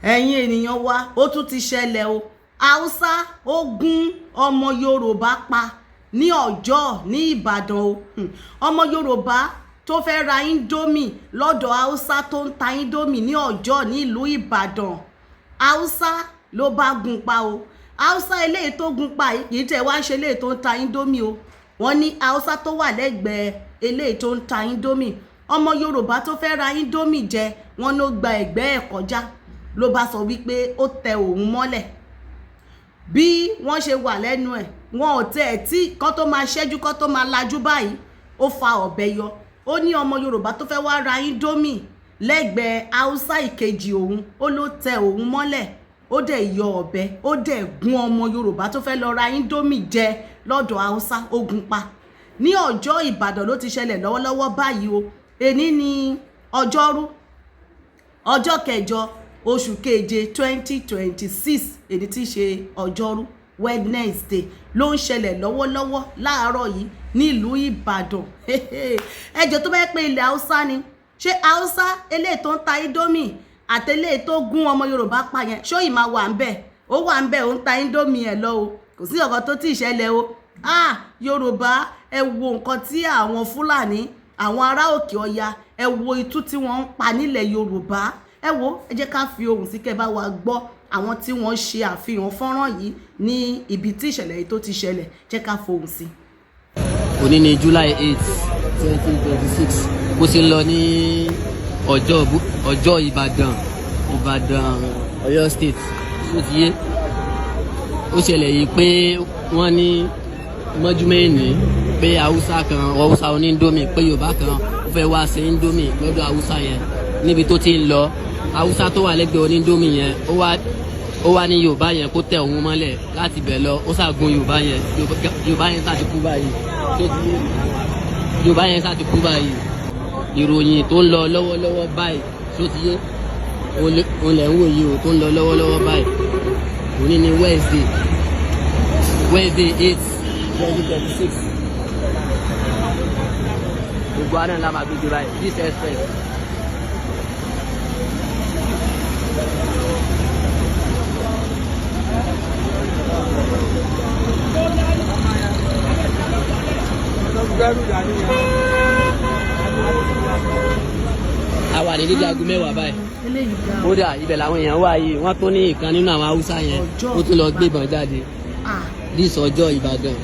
Ẹ̀yin ènìyàn wa, ó tún ti ṣẹlẹ̀ o. Haúsá ó gún ọmọ Yorùbá pa ní Ọjọ́ ní Ìbàdàn o. Ọmọ Yorùbá tó fẹ́ ra Indomie lọ́dọ̀ Haúsá tó ń ta Indomie ní Ọjọ́ nílùú Ìbàdàn, Haúsá ló bá gún pa o. Haúsá eléyìí tó gún pa yìí, kì í tẹ̀ wá ń ṣe eléyìí tó ń ta Indomie o. Wọ́n ní Haúsá tó wà lẹ́gbẹ̀ẹ́ eléyìí tó ń ta Indomie, ọmọ Yorùbá tó fẹ́ ra Indomie jẹ, wọ́n ló gba ẹ̀gbẹ́ ẹ̀ kọjá, ló bá sọ wípé ó tẹ òun mọ́lẹ̀. Bí wọ́n ṣe wà lẹ́nu ẹ̀, wọn ò tẹ̀ tí kán tó máa ṣẹ́jú, kán tó máa lajú báyìí, ó fa ọ̀bẹ yọ. Ó ní ọmọ Yorùbá tó fẹ́ wá ra Indomie lẹ́gbẹ̀ẹ́ Haúsá ìkejì òun, ó ló tẹ òun mọ́lẹ̀, ó dẹ̀ yọ ọ̀bẹ, ó dẹ̀ gún ọmọ Yorùbá tó fẹ́ lọ ra Indomie jẹ lọ́dọ̀ Haúsá, ó gún pa. Ní Ọjọ́ Ìbàdàn ló ti ṣẹlẹ̀ lọ́wọ́lọ́wọ́ báyìí o. Èní ní ọjọ́rú, ọjọ́ kẹjọ, oṣù keje, 2026, èyí tí í ṣe ọjọ́rú Wednesday, ló ń ṣẹlẹ̀ lọ́wọ́lọ́wọ́ láàárọ̀ yìí nílùú Ìbàdàn. Ẹjọ́ tó bá yẹ pé ilẹ̀ Haúsá ni, ṣé Haúsá eléyìí tó ń ta Indomie àti eléyìí tó gún ọmọ Yorùbá pa yẹn, ṣó ì máa wà ń bẹ̀? Ó wà ń bẹ̀, ó ń ta Indomie ẹ̀ lọ o. Kò sí ọ̀kan tó tí ì ṣẹlẹ̀ o. Ah, Yorùbá, ẹ wo nǹkan tí àwọn Fúlàní, àwọn ará òkè ọya, ẹ wo itú tí wọ́n ń pa nílẹ̀ Yorùbá. Ẹ wo, ẹ jẹ́ ká fi ohùn sí kẹ́ bá wa gbọ́ àwọn tí wọ́n ṣe àfihàn fọ́nrán yìí ní ibi tí ìṣẹ̀lẹ̀ yìí tó ti ṣẹlẹ̀. Jẹ́ ká fohùn sí. Òní ni July 8, 2026. Bó ṣe ń lọ ní ọjọ́ ọjọ́ Ìbàdàn, Ìbàdàn, Ọ̀yọ́ State, tó ti yé, ó ṣẹlẹ̀ yìí pé wọ́n ní mọ́júmọ́ èní pé Haúsá kan, Haúsá oní Indomie, pé Yorùbá kan ó fẹ́ wá ṣe Indomie lọ́dọ̀ Haúsá yẹn. Níbi tó ti ń lọ, Haúsá tó wà lẹ́gbẹ̀ẹ́ oní Indomie yẹn, ó wá ní Yorùbá yẹn kó tẹ òun mọ́lẹ̀. Láti bẹ̀ lọ, ó ṣàgùn Yorùbá yẹn. Yorùbá yẹn sá ti kú báyìí. Tó ti yé, Yorùbá yẹn sá ti kú báyìí. Ìròyìn tó ń lọ lọ́wọ́lọ́wọ́ báyìí, tó ti yé, òun lẹ̀ ń wò yìí o, tó ń lọ lọ́wọ́lọ́wọ́ báyìí. Òní ni Wednesday, Wednesday 8, 2026. Gbogbo àná la máa gbégbé báyìí, this express. A wà ní dídí aago 10 báyìí. Eléyìí ga o. Kódà ibẹ̀ làwọn èèyàn wà yìí. Wọ́n tún ní ìkan nínú àwọn Haúsá yẹn, ó tún lọ gbébọn jáde. Ah. This Ọjọ́ Ìbàdàn,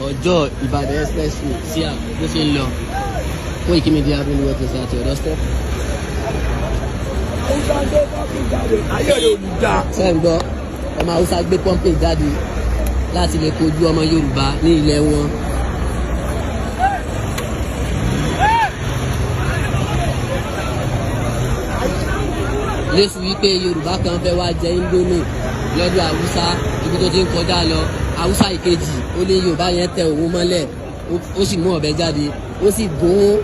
Ọjọ́ Ìbàdàn expressway, sí à bó ṣe ń lọ. Koiki Media Avenue, what is at your doorstep. Ayé rẹ̀ ò ní dáa. Ṣé ń gbọ́? Ọmọ Haúsá gbé pọ́ńpì jáde láti lè kojú ọmọ Yorùbá ní ilẹ̀ wọn. Lẹ́sù wípé Yorùbá kan fẹ́ wá jẹ Indomie lọ́dọ̀ Haúsá, ibi tó ti ń kọjá lọ, Haúsá ìkejì ó lé Yorùbá yẹn tẹ òun mọ́lẹ̀, ó sì mú ọ̀bẹ jáde, ó sì gún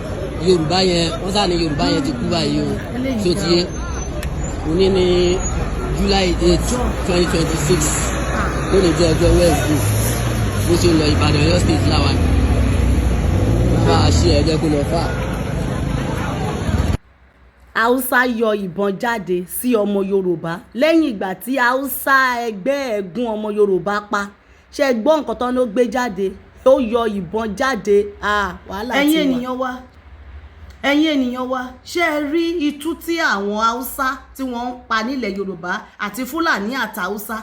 Yorùbá yẹn. Wọ́n sá ní Yorùbá yẹn ti kú báyìí o. Tó ti yé, òní ní July 8, 2026, tó lè jẹ́ ọjọ́ Wednesday. Bó ṣe ń lọ, Ìbàdàn, Ọ̀yọ́ State láwa. Bá a ṣe, ẹ̀jẹ̀ kó lọ fà. Haúsá yọ ìbọn jáde sí ọmọ Yorùbá lẹ́yìn ìgbà tí Haúsá ẹgbẹ́ ẹ̀ gún ọmọ Yorùbá pa. Ṣe é gbọ́ nǹkan tán ló gbé jáde? Ó yọ ìbọn jáde. Ah, wàhálà ti wà. Ẹ̀yin ènìyàn wa, ẹ̀yin ènìyàn wa, ṣé ẹ rí itú tí àwọn Haúsá tí wọ́n ń pa nílẹ̀ Yorùbá, àti Fúlàní àtàhúsá,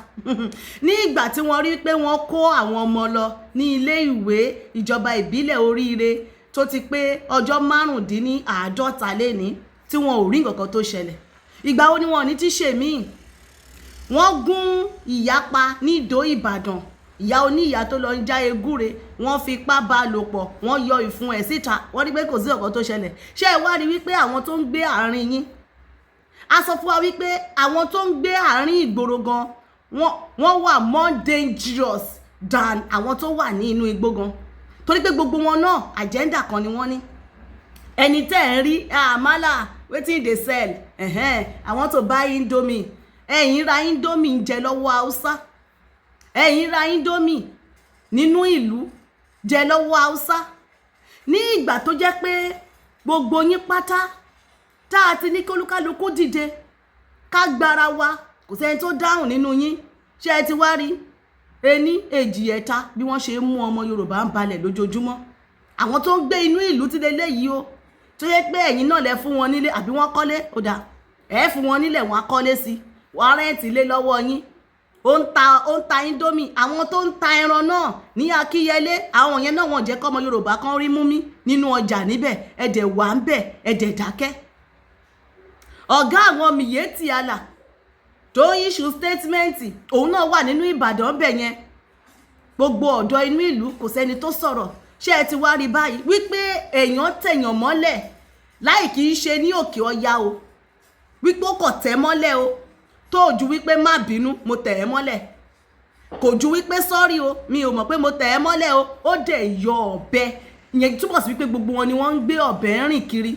ní ìgbà tí wọ́n rí pé wọ́n kó àwọn ọmọ lọ ní ilé ìwé ìjọba ìbílẹ̀ Oríire, tó ti pé ọjọ́ 75 lénìí tí wọn ò rí nǹkan kan tó ṣẹlẹ̀? Ìgbà wo ni wọn ò ní ti ṣe míì? Wọ́n gún ìyá pa ní Ìdó Ìbàdàn, ìyá oníyàá tó lọ ń já egúre. Wọ́n fipá bá a lò pọ̀, wọ́n yọ ìfun ẹ̀ síta. Wọ́n rí pé kò sí ọ̀kan tó ṣẹlẹ̀. Ṣé ẹ wá rí wípé àwọn tó ń gbé àárín yín, a sọ fún wa wípé àwọn tó ń gbé àárín ìgboro gan, wọ́n wà more dangerous than àwọn tó wà ní inú igbó gan, torí pé gbogbo wọn náà, agenda kan ni wọ́n ní. Ẹni tẹ́ ẹ̀ ń rí àmàlà, wetin dey sell? I want to buy Indomie. Ẹ̀yin ra Indomie ń jẹ lọ́wọ́ Haúsá, ẹ̀yin ra Indomie nínú ìlú jẹ lọ́wọ́ Haúsá, ní ìgbà tó jẹ́ pé gbogbo yín pátá tá a ti ní kólúkálukú dìde. Ká gbára wa. Kò sẹ́ni tó dáhùn nínú yín. Ṣé ẹ ti wá rí ení, èjì, ẹ̀ta bí wọ́n ṣe ń mú ọmọ Yorùbá ń balẹ̀ lójoojúmọ́? Àwọn tó ń gbé inú ìlú ti lélẹ́yìí o, tó yẹ pé ẹ̀yin náà lẹ fún wọn nílé àbí wọ́n kọ́lé. Ó dà, ẹ̀ fún wọn nílẹ̀, wọ́n á kọ́lé sí, wọ́n á rent ilé lọ́wọ́ yín. Ó ń ta Indomie. Àwọn tó ń ta ẹran náà ní Akínyẹlé, àwọn yẹn náà, wọ́n jẹ́ kọ́mọ Yorùbá kan rí mú mi nínú ọjà níbẹ̀. Ẹ̀dẹ̀ wà ń bẹ̀, ẹ̀dẹ̀ dákẹ́. Ọ̀gá àwọn Miyetti Allah tó ń issue statement, òun náà wà nínú Ìbàdàn bẹ̀ yẹn. Gbogbo ọ̀dọ́ inú ìlú, kò sẹ́ni tó sọ̀rọ̀. Ṣé ẹ ti wá rí báyìí wípé èèyàn tẹ̀yàn mọ́lẹ̀ láì kì í ṣe ní òkè ọya o, wípé ó kọ̀ tẹ́ mọ́lẹ̀ o, tó ju wípé má bínú, mo tẹ̀ ẹ́ mọ́lẹ̀, kò ju wípé sorry o, mi ò mọ̀ pé mo tẹ̀ ẹ́ mọ́lẹ̀ o, ó dẹ̀ yọ ọ̀bẹ? Ìyẹn túbọ̀ sí wípé gbogbo wọn ni wọ́n ń gbé ọ̀bẹ rìn kiri.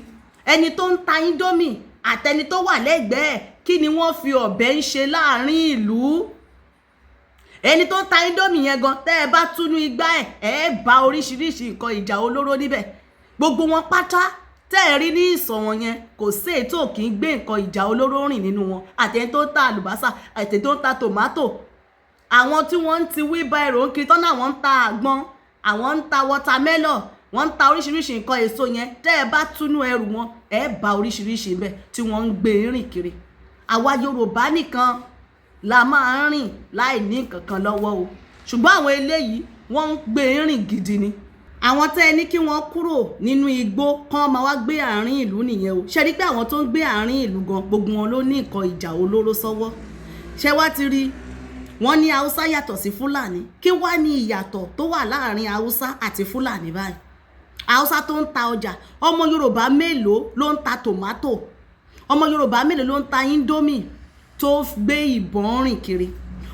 Ẹni tó ń ta Indomie àtẹni tó wà lẹ́gbẹ̀ẹ́, kí ni wọ́n fi ọ̀bẹ ń ṣe láàrin ìlú? Ẹni tó ń ta Indomie yẹn gan, tẹ́ ẹ bá túnú igbá ẹ̀, ẹ bá oríṣiríṣi nǹkan ìjà olóró níbẹ̀. Gbogbo wọn pátá tẹ́ ẹ rí ní ìsọ̀ wọn yẹn, kò sí ètò kì í gbé nǹkan ìjà olóró rìn nínú wọn. Àtẹni tó ń ta àlùbásà, àtẹni tó ń ta tòmátò, àwọn tí wọ́n ń ti wheelbarrow ń kiri tán náà, wọ́n ń ta àgbọn, àwọn ń ta watermelon, wọ́n ń ta oríṣiríṣi nǹkan èso yẹn, tẹ́ ẹ bá túnú ẹrù wọn, ẹ bá oríṣiríṣi bẹ́ẹ̀ tí wọ́n ń gbé rìn kiri. Àwa Yorùbá nìkan la máa ń rìn láì ní nǹkan kan lọ́wọ́ o, ṣùgbọ́n àwọn eléyìí, wọ́n ń gbé rìn gidi ni. Àwọn tẹ́ ẹ ní kí wọ́n kúrò nínú igbó kán máa wá gbé àárín ìlú nìyẹn o. Ṣe rí pé àwọn tó ń gbé àárín ìlú gan, gbogbo wọn ló ní nǹkan ìjà olóró sọ́wọ́? Ṣé wá ti rí wọ́n ní Haúsá yàtọ̀ sí Fúlàní? Kí wá ní ìyàtọ̀ tó wà láàárín Haúsá àti Fúlàní báyìí? Haúsá tó ń ta ọjà, ọmọ Yorùbá mélòó ló ń ta tòmátò? Ọmọ Yorùbá mélòó ló ń ta Indomie tó gbé ìbọn rìn kiri?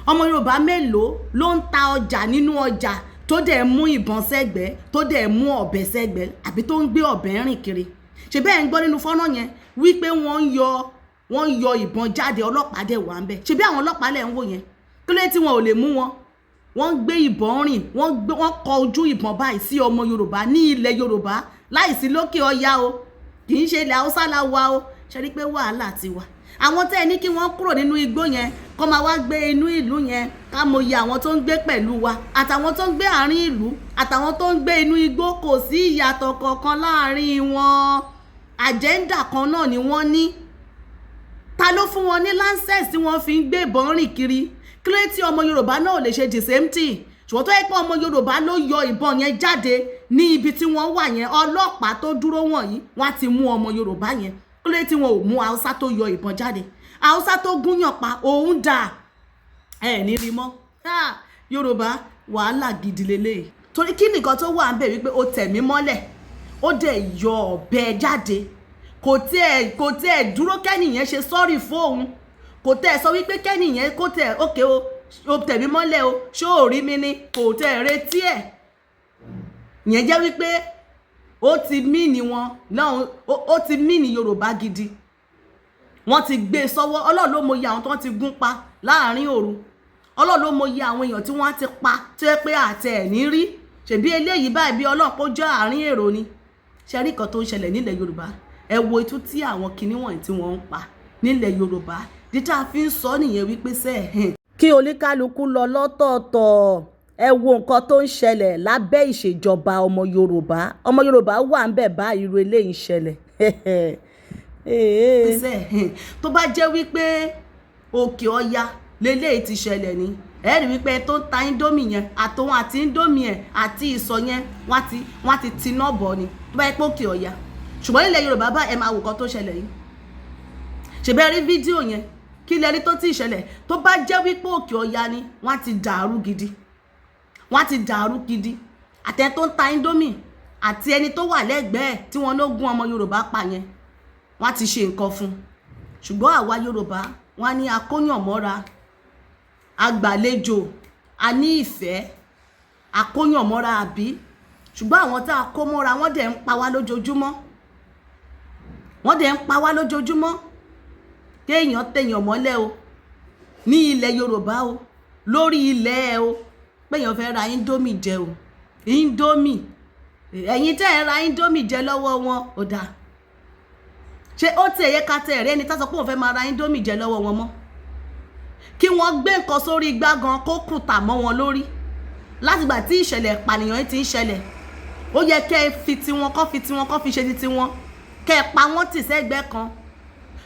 Ọmọ Yorùbá mélòó ló ń ta ọjà nínú ọjà tó dẹ̀ mú ìbọn sẹ́gbẹ̀ẹ́, tó dẹ̀ mú ọ̀bẹ sẹ́gbẹ̀ẹ́, àbí tó ń gbé ọ̀bẹ rìn kiri? Ṣe bẹ́ẹ̀ ń gbọ́ nínú fọ́nrán yẹn wípé wọ́n ń yọ ìbọn jáde, ọlọ́pàá dẹ̀ wà ń bẹ̀? Ṣe bí àwọn ọlọ́pàá lẹ̀ ń wò yẹn? Kí ló dé tí wọn ò lè mú wọn? Wọ́n ń gbé ìbọn rìn, wọ́n kọ ojú ìbọn báyìí sí ọmọ Yorùbá ní ilẹ̀ Yorùbá, láìsí lókè ọya o, kì í ṣe ilẹ̀ Haúsá la wa o. Ṣe rí pé wàhálà ti wà? Àwọn tẹ́ ẹ ní kí wọ́n kúrò nínú igbó yẹn kó máa wá gbé inú ìlú yẹn, ká mọ iye àwọn tó ń gbé pẹ̀lú wa, àtàwọn tó ń gbé àárín ìlú, àtàwọn tó ń gbé inú igbó, kò sí ìyàtọ̀ kankan láàárín wọn. Agenda kan náà ni wọ́n ní. Ta ló fún wọn ní license tí wọ́n fi ń gbé ìbọn rìn kiri? Kí ló tí ọmọ Yorùbá náà ò lè ṣe the same thing? Ṣùgbọ́n tó yẹ pé ọmọ Yorùbá ló yọ ìbọn yẹn jáde ní ibi tí wọ́n wà yẹn, ọlọ́pàá tó dúró wọ̀nyí, wọ́n á ti mú ọmọ Yorùbá yẹn. Kí ló tí wọn ò mú Haúsá tó yọ ìbọn jáde? Haúsá tó gúnyàn pa, òun dà? Ẹ ní rí mọ́. Yorùbá, wàhálà gidi lélẹ́yìí. Torí kí nìkan tó wà ń bẹ̀ wípé ó tẹ̀ mí mọ́lẹ̀, ó dẹ̀ yọ ọ̀bẹ jáde, kò tiẹ̀ dúró kẹ́nìyẹn ṣe sorry fóun, kò tẹ́ sọ wípé kẹ́nìyẹn kò tẹ̀ ókè o, ó tẹ̀ mí mọ́lẹ̀ o, ṣó ò rí mi ni? Kò tẹ̀ retí ẹ̀. Ìyẹn jẹ́ wípé ó ti mí ní wọn náà, ó ti mí ní Yorùbá gidi. Wọ́n ti gbé e sọ́wọ́. Ọlọ́run ló mọyì àwọn tó ti gún pa láàrin òru. Ọlọ́run ló mọyì àwọn èèyàn tí wọ́n ti pa tó yẹ pé àtẹ ẹ̀ ní rí. Ṣèbí eléyìí báyìí, bí Ọlọ́run kó jẹ́ àárín èrò ni. Ṣe rí nǹkan tó ń ṣẹlẹ̀ nílẹ̀ Yorùbá? Ẹ wo itú tí àwọn kinní wọ̀nyí tí wọ́n ń pa nílẹ̀ Yorùbá dídá fi ń sọ nìyẹn wípé sẹ́ẹ̀. Kí oníkálukú lọ lọ́tọ̀ọ̀tọ̀. Ẹ wo nǹkan tó ń ṣẹlẹ̀ lábẹ́ ìṣèjọba ọmọ Yorùbá. Ọmọ Yorùbá wà ń bẹ̀ báyìí, irú eléyìí ń ṣẹlẹ̀. Tó bá jẹ́ wípé òkè ọya leléyìí ti ṣẹlẹ̀ ni, ẹ rí wípé tó ń ta Indomie yẹn, àtòun àti Indomie ẹ̀ àti ìsọ̀ yẹn, wọ́n ti tiná bọ̀ ni, tó bá yẹ pé òkè ọya. Ṣùgbọ́n nílẹ̀ Yorùbá bá, ẹ máa wò kan tó ṣẹlẹ̀ yìí. Ṣèbẹ́ rí fídíò yẹn? Kí lẹ rí tó ti ṣẹlẹ̀? Tó bá jẹ́ wípé òkè ọya ni, wọ́n á ti dàrú gidi, wọ́n á ti dàrú gidi. Àtẹni tó ń ta Indomie àti ẹni tó wà lẹ́gbẹ̀ẹ́ tí wọ́n ló gún ọmọ Yorùbá pa yẹn, wọ́n á ti ṣe nǹkan fún un. Ṣùgbọ́n àwa Yorùbá, wọ́n á ní akóyànmọ́ra, agbàlejò, a ní ìfẹ́ akóyànmọ́ra àbí? Ṣùgbọ́n àwọn tá a kó mọ́ra, wọ́n dẹ̀ ń pa wá lójoojúmọ́, wọ́n dẹ̀ ń pa wá lójoojúmọ́. Kéèyàn tẹ̀yàn mọ́lẹ̀ o ní ilẹ̀ Yorùbá o, lórí ilẹ̀ ẹ o, péyàn fẹ́ ra Indomie jẹ o. Indomie, ẹ̀yin tẹ́ ẹ ra Indomie jẹ lọ́wọ́ wọn, ò dáa. Ṣé ó tiẹ̀ yẹ ká tẹ ẹ̀rẹ́ ẹni tá sọ pé òun fẹ́ máa ra Indomie jẹ lọ́wọ́ wọn mọ́? Kí wọ́n gbé nǹkan sórí igbá gan kó kùtà mọ́ wọn lórí. Látìgbà tí ìṣẹ̀lẹ̀ ìpànìyàn yìí ti ń ṣẹlẹ̀, ó yẹ kẹ́ ẹ fi tiwọn kọ́, fi tiwọn kọ́, fi ṣe ti tiwọn, kẹ́ ẹ pa wọ́n tì sẹ́gbẹ́ kan.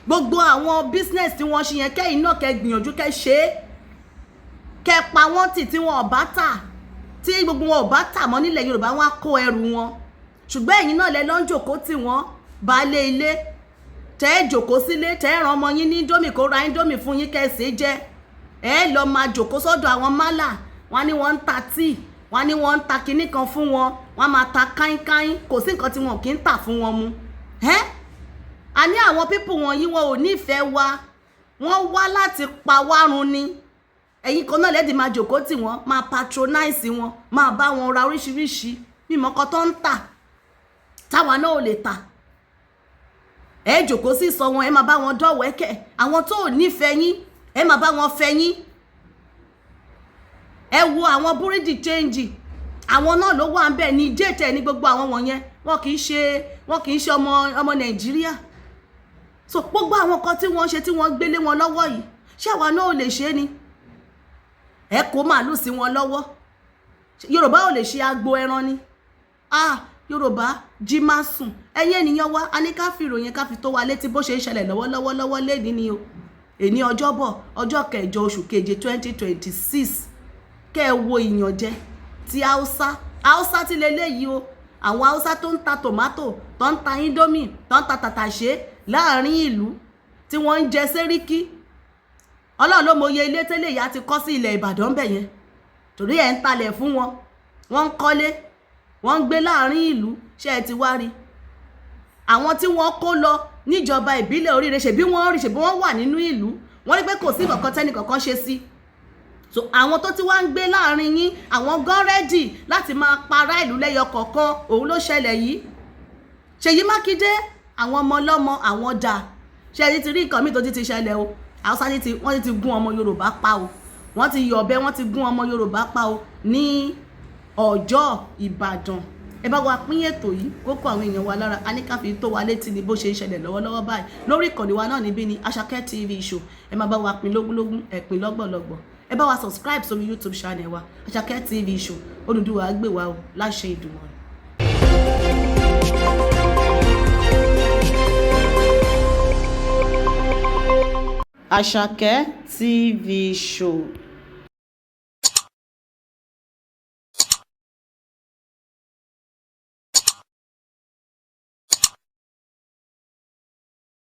Gbogbo àwọn business tí wọ́n ṣe yẹn, kẹ́yìn náà kẹ́ gbìyànjú kẹ́ ṣe é, kẹ́ ẹ pa wọ́n tì. Tí wọn ò bá tà, tí gbogbo wọn ò bá tà mọ́ nílẹ̀ Yorùbá, wọn á kó ẹrù wọn. Ṣùgbọ́n ẹ̀yin náà lẹ lọ́ ń jòkó tì wọ́n. Baálé ilé tẹ́ ẹ jòkó sílé, tẹ́ ẹ ràn ọmọ yín ní Indomie, kó ra Indomie fún yín kẹ́ ẹ sè é jẹ, ẹ lọ máa jòkó sọ́dọ̀ àwọn málà. Wọ́n ní wọ́n ń ta tíì, wọ́n ní wọ́n ń ta kinní kan fún wọn, wọ́n máa ta káínkáín. Kò sí nǹkan tí wọn kì í tà fún wọn mu. Ẹ́ a ní àwọn people wọ̀nyí, wọn ò nífẹ̀ẹ́ wa, wọ́n wá láti pa wá run ni. Ẹ̀yin kan náà lẹ́dí máa jòkó tì wọ́n, máa patronize wọn, máa bá wọn ra oríṣiríṣi mímọ́ kan tó ń tà táwa náà ò lè tà. Ẹ jòkó sí sọ wọn, ẹ máa bá wọn dọ̀wẹ́kẹ̀. Àwọn tó ò nífẹ̀ẹ́ yín, ẹ máa bá wọn fẹ́ yín. Ẹ wo àwọn bureau de change, àwọn náà ló wà ń bẹ̀ ní jẹ́tẹ̀ ní gbogbo àwọn wọ̀nyẹn. Wọn kì í ṣe ọmọ Nàìjíríà. So gbogbo àwọn kan tí wọ́n ṣe, tí wọ́n gbélé wọn lọ́wọ́ yìí, ṣé àwa náà ò lè ṣe é ni? Ẹ kó màálù sí wọn lọ́wọ́, Yorùbá ò lè ṣe agbo ẹran ni? Ah, Yorùbá jí má sùn. Ẹ̀yin ènìyàn wa, a ní ká fi ìròyìn ká fi tó wa létí bó ṣe ń ṣẹlẹ̀ lọ́wọ́lọ́wọ́ lọ́wọ́ lẹ́ni ni o. Èní ọjọ́bọ̀, ọjọ́ kẹjọ oṣù keje 2026. Kẹ́ ẹ wo ìyànjẹ ti Haúsá. Haúsá ti leléyìí o. Àwọn Haúsá tó ń ta tòmátò, tó ń ta Indomie, tó ń ta tàtàṣé láàrin ìlú, tí wọ́n ń jẹ sẹ́ríkì. Ọlọ́run ló mọye ilé tẹ́lẹ̀ ìyá ti kọ́ sí ilẹ̀ Ìbàdàn bẹ̀ yẹn, torí ẹ̀ ń talẹ̀ fún wọn, wọ́n ń kọ́lé, wọ́n ń gbé láàrin ìlú. Ṣé ẹ ti wá rí àwọn tí wọ́n kó lọ níjọba ìbílẹ̀ Oríire? Ṣèbí wọ́n rí, ṣèbí wọ́n wà nínú ìlú, wọ́n rí pé kò sí kankan tẹ́nì kankan ṣe sí. So àwọn tó ti wá ń gbé láàrin yín, àwọn gan ready láti máa para ìlú lẹ́yọ kọ̀ọ̀kan. Òun ló ṣẹlẹ̀ yìí. Ṣèyí Mákindé, àwọn ọmọ ọlọ́mọ àwọn dà? Ṣe ẹni ti rí nǹkan míì tó ti ṣẹlẹ̀ o? Haúsá ti wọ́n ti gún ọmọ Yorùbá pa o. Wọ́n ti yọ ọ̀bẹ, wọ́n ti gún ọmọ Yorùbá pa o ní Ọjọ́ Ìbàdàn. Ẹ bá wa pín ètò yìí kó kó àwọn èèyàn wa lára. A ní ká fi tó wa létí ni bó ṣe ń ṣẹlẹ̀ lọ́wọ́lọ́wọ́ báyìí lórí ìkànnì wa náà níbí ni, Àṣàkẹ́ TV Show. Ẹ máa bá wa pín lógúnlógún, ẹ pín lọ́gbọ̀lọ́gbọ̀. Ẹ bá wa subscribe sórí YouTube channel wa, Àṣàkẹ́ TV Show. Odùduwà á gbè wá o, láṣẹ Ìdùmarè. Àṣàkẹ́ TV Show.